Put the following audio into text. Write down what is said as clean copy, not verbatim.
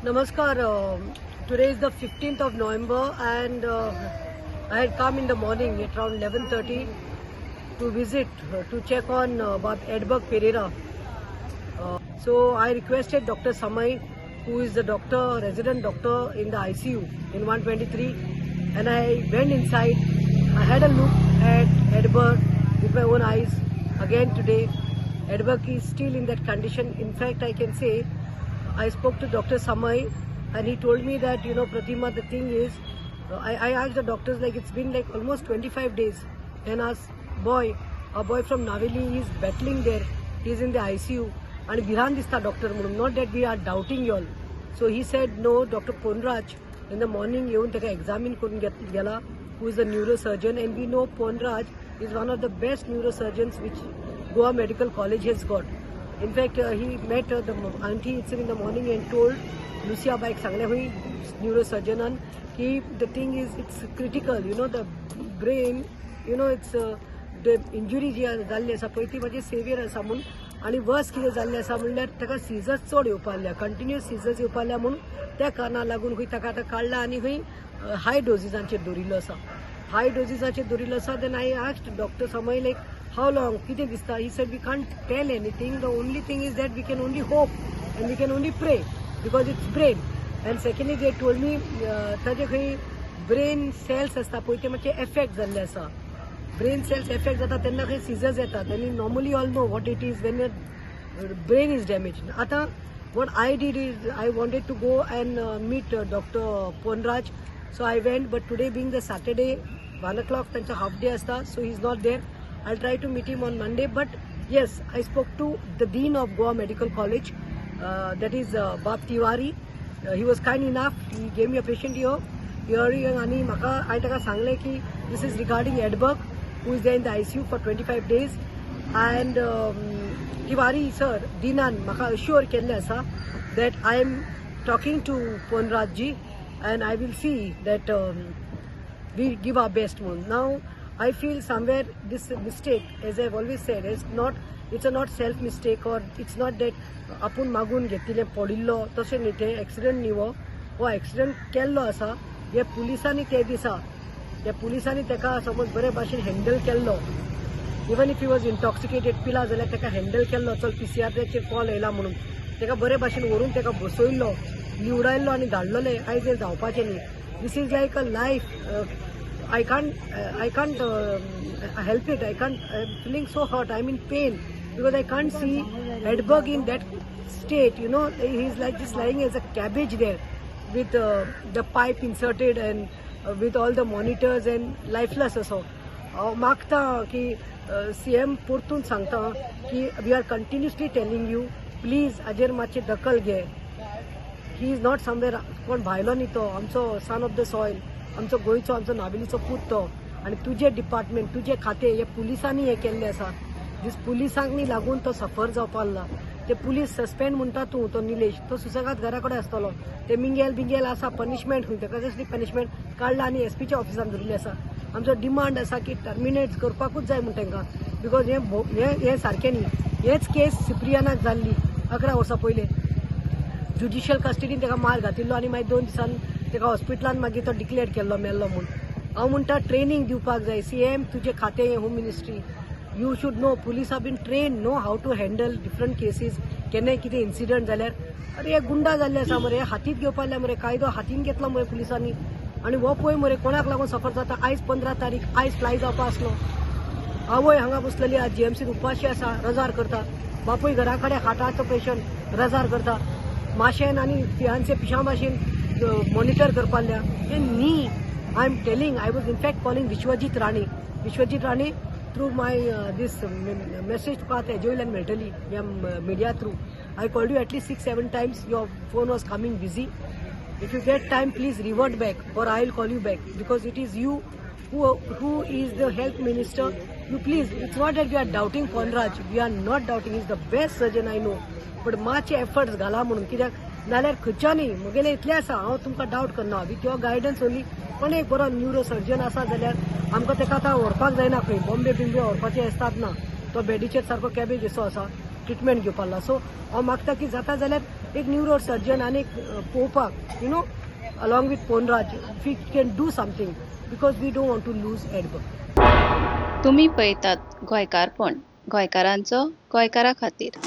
नमस्कार. Today is the 15th of November, and I had come in the morning at around 11:30 to visit to check on Bab Edberg Pereira. So I requested Dr. Samai, who is the doctor, resident doctor in the ICU in 123, and I went inside. I had a look at Edberg with my own eyes again today. Edberg is still in that condition. In fact, I can say I spoke to Dr. Samai and he told me that, Pratima, the thing is, I asked the doctors, like, it's been like almost 25 days and our boy, a boy from Naveli, is battling there. He's in the ICU आणि भिरांत दिसता doctor म्हणून, not that we are doubting y'all. So he said no, Doctor Ponraj in the morning येऊन ताका examine करून गेला, who is a neurosurgeon, and we know Ponraj is one of the best neurosurgeons which Goa Medical College has got. In fact, he met the auntie itself in the morning and told Lucia बायक सांगलें खंय न्युरोसर्जनान की the thing is, it's critical, the brain, it's the injury जी जाल्ली आसा पळय ती मातशी saviour आसा म्हूण आनी वर्स कितें जाल्लें आसा म्हणल्यार ताका सिजर्स चड येवपा लागल्या, कंटिन्युअस सिजर्स येवपा लागल्या म्हूण त्या कारणाक लागून खंय ताका आतां काडला आनी खंय हाय डोजीसांचेर दवरिल्लो आसा, हाय डोजीसाचेर दवरिल्लो आसा. Then I asked Doctor Samai, like, how long, कितें दिसता? He said we can't tell anything. The only thing is that we can only hope and we can only pray because it's brain. And secondly, they told me ताजे खंय brain cells आसता पळय ते मातशे effect जाल्ले आसा. Brain cells effect जाता तेन्ना खंय सिजर्स येतात आनी normally all know what it is when your brain is damage. आतां what I did is I wanted to go and meet Doctor Ponraj, so I went, but today being the Saturday, 1 o'clock तांचो half day आसता, so he is not there. I try to meet him on Monday. But yes, I spoke to the Dean of Goa Medical College, that is Bab Tiwari. He was kind enough. He gave me a patient hearing आनी म्हाका हांवें ताका सांगलें की this is regarding Edberg, who is there in the ICU for 25 days, and Tiwari sir, डिनान म्हाका assure केल्लें आसा that I am talking to Ponraj ji and I will see that we give our best म्हणून. Now I feel somewhere this mistake, as I've always said, is not, it's a not self mistake or it's not that आपूण मागून घेतिल्लें पडिल्लो तशें न्ही. तें accident न्ही, हो हो एक्सिडंट केल्लो आसा. हे पुलिसांनी ते दिसा त्या पुलिसांनी ताका समज बरे भाशेन हँडल केल्लो, even if he was intoxicated, पिला जाल्यार ताका हँडल केल्लो, चल पीसीआराचेर कॉल येयला म्हणून ताका बरे भाशेन व्हरून ताका बसयल्लो, निवडायल्लो आनी धाडलेले, आयज हें जावपाचें न्ही. This is like a life. I can't help it. I can't, I am feeling so hurt. I am in pen because I can't see Edberg in that state. He is like just lying as a cabbage there with the pipe inserted and with all the monitors and lifeless असो. हांव मागता की CM परतून सांगता की we are continuously telling you, please हाजेर मातशी दखल घे. He is not somewhere कोण भायलो न्ही, तो आमचो सन ऑफ the soil, आमचो गोंयचो, आमचो नावेलीचो पूत तो. आनी तुजें डिपार्टमेंट, तुजें खातें, हे पुलिसांनी हें केल्लें आसा. दीस पुलिसांनी लागून तो सफर जावपाक लागला. ते पुलीस सस्पेंड म्हणटा तूं, तो निलेश तो सुसेगाद घरा कडेन आसतलो. ते मिंगेल बिंगेल आसा, पनिशमेंट खंय ताका कसली पनिशमेंट काडला आनी एसपीच्या ऑफिसान धरिल्ले आसा. आमचो डिमांड आसा की टर्मिनेट करपाकूच जाय म्हूण तांकां, because हें हें हें सारकें न्ही. हेच केस सिप्रियानाक जाल्ली 11 वर्सां पयलीं. ज्युडिशियल कस्टडीन ताका मार घातिल्लो आनी मागीर 2 दिसान ताका हॉस्पिटलान मागीर तो डिक्लेअर केल्लो मेल्लो म्हूण. हांव म्हणटा ट्रेनींग दिवपाक जाय. सीएम, तुजें खातें home ministry, you should know police have been trained, know how to handle different cases. केन्नाय कितें इन्सिडंट जाल्यार, अरे हे गुंडा जाल्ले आसा मरे, हातीत घेवपा लागले मरे, कायदो हातीन घेतलो मरे पुलिसांनी. आनी हो पळय मरे कोणाक लागून सफर जाता. आयज 15 तारीख, आयज फ्लाय जावपा आसलो. आवय हांगा बसलेली आज जीएमसीत उपाशी आसा, रजार करता. बापूय घरा कडेन हार्टाचो पेशंट, रजार करता. माशेन आनी फियान्से पिशा भाशेन मॉनिटर करपा लागल्या. हें न्ही. I am telling, I was in fact calling Vishwajit Rane. Vishwajit Rane, through my this message तुका आतां हेजे वयल्यान मेळटली, ह्या media through. I called you at least six seven times. Your phone was coming busy. If you get time, please revert back or I will call you back, because it is you who is the health minister. You please, it's not that we are doubting Ponraj. We are not doubting. He's the best surgeon I know. But मातशे efforts घाला म्हणून, कित्याक नाल्यार खंयच्यानी म्हगेलें इतलें आसा. हांव तुमकां डावट करना, with your guidance only. पण एक बरो न्युरो सर्जन आसा जाल्यार आमकां ताका आतां व्हरपाक जायना खंय बॉम्बे बिंबे व्हरपाचें येसतात ना. तो बेडीचेर सारको कॅबेज असो आसा, ट्रिटमेंट घेवपाक लागला. सो हांव मागता की जाता जाल्यार एक न्युरो सर्जन आनी एक पळोवपाक along with Ponraj, we can do something because we don't want to lose Edberg. तुमी पळयतात गोंयकारपण, गोंयकारांचो गोंयकारा खातीर.